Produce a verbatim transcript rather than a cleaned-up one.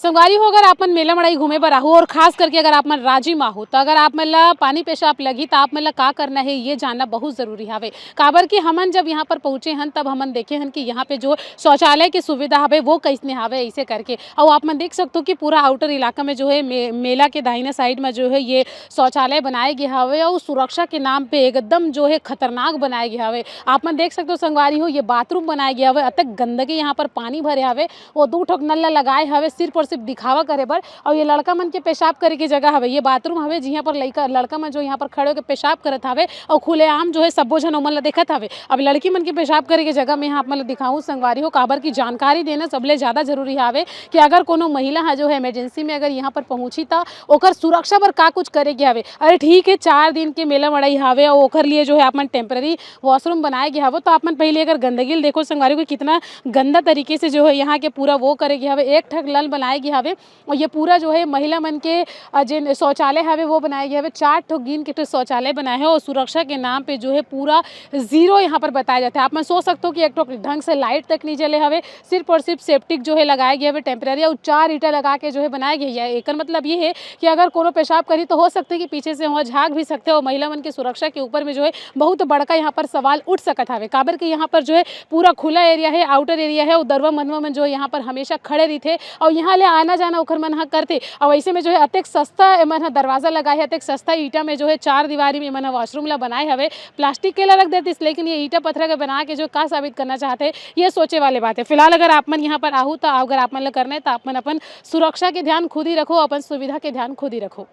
संगवारी हो, अगर आप मन मेला मड़ई घूमे बर आहू और खास करके अगर आप मन राजिम आहू, तो अगर आप मन ला पानी पेशाब लगही, तो आप मन ला का करना है, ये जानना बहुत जरूरी हवे। काबर कि हमन जब यहाँ पर पहुँचे हन, तब हमन देखे हन कि यहाँ पे जो शौचालय की सुविधा हवे, वो कैसने हवे, ऐसे करके। और आप मन देख सकते हो कि पूरा आउटर इलाका में जो है मे-, मेला के दाहिने साइड में जो है ये शौचालय बनाए गए हवे और सुरक्षा के नाम पे एकदम जो है खतरनाक बनाए गए हवे। आप मन देख सकते हो संगवारी हो, ये बाथरूम बनाए गए हवे, अतक गंदगी यहाँ पर पानी भरे हवे, वो दू ठोक नल ला लगाए हवे सिर्फ और सिर्फ दिखावा करे बर। और ये लड़का मन के पेशाब करे के जगह हवे, ये बाथरूम हवे, जिहाँ पर लइका, लड़का मन जो यहाँ पर खड़े होकर पेशाब करत हवे और खुलेआम जो है सब्बो झन ओमन ला देखत हवे। अब लड़की मन के पेशाब करे के जगह में यहाँ आप मन ला दिखाऊं संगवारी हो, काबर की जानकारी देना सबले ज्यादा जरूरी हवे कि अगर कोनो महिला ह जो है इमरजेंसी में अगर यहाँ पर पहुंची, त ओकर सुरक्षा बर का कुछ करे के हवे। अरे ठीक है, चार दिन के मेला मड़ई हवे और ओकर लिए जो है आप मन टेम्परेरी वॉशरूम बनाए गए हवे, तो आप मन पहले अगर गंदगी ल देखो संगवारी हो, कितना गंदा तरीके से जो है यहाँ के पूरा वो करे गए हवे, एक ठक नल बनाए गए हवे। और ये पूरा जो है महिला मन के अ, जेन शौचालय हवे वो बनाए गए हवे, चार ठो गिन के तो शौचालय बनाए है और सुरक्षा के नाम पे जो है पूरा जीरो यहाँ पर बताया जाता है। आप मन सोच सकते हो कि एक ठो ढंग से लाइट तक नहीं जले हवे, सिर्फ और सिर्फ सेप्टिक जो है लगाए गए हवे टेम्परेरी, और चार ईटा लगा के जो है बनाए गए है। एकर मतलब ये है कि अगर कोनो पेशाब करी तो हो सकते है कि पीछे से वहाँ झांक भी सकते हो। महिला मन के सुरक्षा के ऊपर में जो है बहुत बड़का यहाँ पर सवाल उठ सकत हवे, काबर कि यहाँ पर जो है पूरा खुला एरिया है, आउटर एरिया है, और दरुवा मनवा मन जो है यहाँ पर हमेशा खड़े रहिथे और यहाँ ले आना जाना ओखर मन ह करथे। और ऐसे में जो है अतेक सस्ता एमन ह दरवाजा लगाए है, अतेक सस्ता ईटा में जो है चार दीवारी में एमन ह वॉशरूम ला बनाए हवे, प्लास्टिक के ला रख देतिस, लेकिन ये ईटा पत्थर के बना के जो का साबित करना चाहते हैं, ये सोचे वाले बात है। फिलहाल अगर आप मन यहाँ पर आहू, तो अगर आप मन ला करना है, तो आप मन अपन सुरक्षा के ध्यान खुद ही रखो, अपन सुविधा के ध्यान खुद ही रखो।